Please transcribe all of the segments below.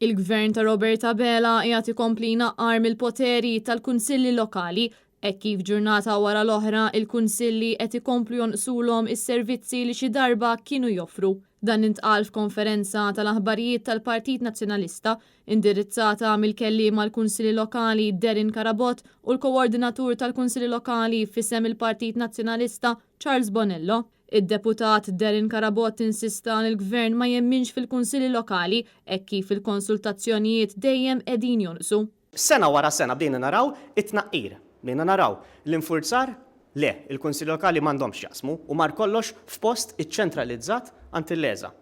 Il-Gvern ta' Robert Abela qiegħed ikompli jnaqqar mill-poteri tal-Kunsilli Lokali hekk kif ġurnata wara l-oħra il-Kunsilli qed ikomplu jonqsulhom is-servizzi li xi darba kienu joffru. Dan intqal f'konferenza tal-aħbarijiet tal-Partit Nazzjonalista indirizzata mill-Kelliem għall-Kunsilli Lokali Darren Carabott u l-Koordinatur tal-Kunsilli Lokali f'isem il-Partit Nazzjonalista Charles Bonello. Id-Deputat Darren Carabott insista li l-Gvern ma jemminx fil-Kunsilli Lokali hekk kif il-konsultazzjonijiet dejjem qegħdin jonqsu. Sena wara sena bdejna naraw it-tnaqqir. Bdejna naraw l-infurzar, le, il-Kunsilli Lokali m'għandhomx x'jaqsmu u mar kollox f'post iċċentralizzat għand il-LESA.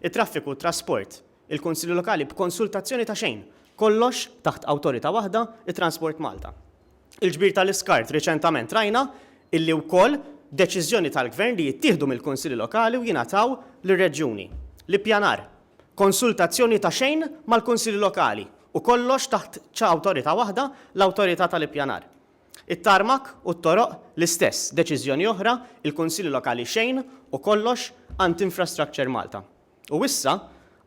It-traffiku u t-trasport, il-Kunsilli Lokali b'konsultazzjoni ta' xejn, kollox taħt awtorità waħda, it-Transport Malta. Il-ġbir tal-iskart riċentament rajna illi wkoll deċiżjoni tal-Gvern li jittieħdu mill-Kunsilli Lokali u jingħataw lir-Reġjuni. L-ippjanar. Konsultazzjoni ta' xejn mal-Kunsilli Lokali u kollox taħt awtorità waħda, l-Awtorità tal-Ippjanar. It-tarmak u t-toroq l-istess, deċiżjoni oħra, il-Kunsilli Lokali xejn u kollox għand Infrastructure Malta. U issa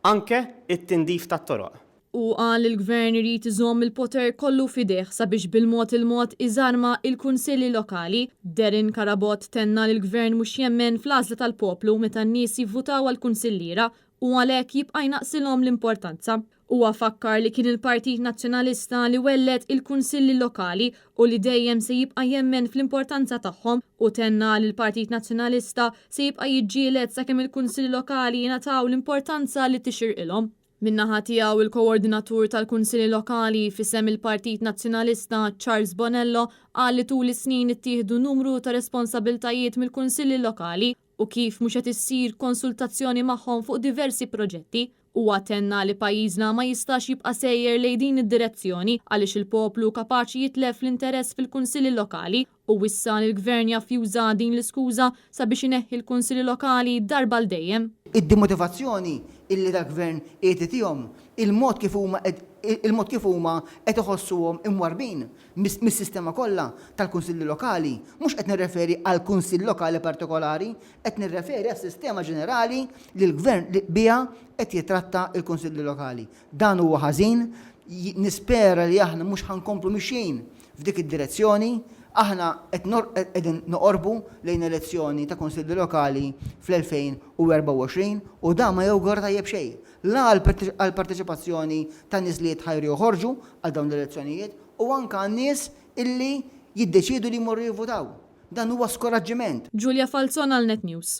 anke it-tindif tat-toroq. Hu qal li l-Gvern irid iżomm il-poter kollu f'idejh sabiex bil-mod il-mod iżarma il-Kunsilli Lokali. Darren Carabott tenna li l-Gvern mhux jemmen fl-għażla tal-poplu meta n-nies jivvutaw għall-kunsilliera u għalhekk jibqa' jnaqqsilhom l-importanza. Huwa fakkar li kien il-Partit Nazzjonalista li welled il-Kunsilli Lokali u li dejjem se jibqa' jemmen fl-importanza tagħhom u tenna li l-Partit Nazzjonalista se jibqa' jiġġieled sakemm il-Kunsilli Lokali jingħataw l-importanza li tixirqilhom. Min-naħa tiegħu il-Koordinatur tal-Kunsilli Lokali f'isem il-Partit Nazzjonalista Charles Bonello qal li tul is-snin ittieħdu numru ta' responsabiltajiet mill-Kunsilli Lokali u kif mhux qed issir konsultazzjoni magħhom fuq diversi proġetti. Huwa tenna li pajjiżna ma jistax jibqa' sejjer lejn din id-direzzjoni għaliex il-poplu kapaċi jitlef l-interess fil-Kunsilli Lokali u wissa li l-Gvern jaf juża din l-iskuża sabiex ineħħi l-Kunsilli Lokali darba għal dejjem. Id-dimotivazzjoni illi dal-Gvern qiegħed itihom, il-mod kif huma qed il-mod kif huma qed iħossuhom imwarrbin mis-sistema kollha tal-Kunsilli Lokali, mhux qed nirreferi għal Kunsill Lokali partikolari, qed nirreferi għas-sistema ġenerali li l-Gvern biha qed jitratta l-Kunsilli Lokali. Dan huwa ħażin, nispera li aħna mhux ħa nkomplu mixjin f'dik id-direzzjoni. Aħna qed qegħdin noqorbu lejn elezzjoni ta' Kunsilli Lokali fl-2024 u dan ma jawgura tajjeb xejn, la għall-parteċipazzjoni ta' nies li jitħajru joħorġu għal dawn l-elezzjonijiet u anke għan-nies illi jiddeċiedu li jmorru jivvutaw. Dan huwa skoraġġiment. Julia Falzon għal Net News.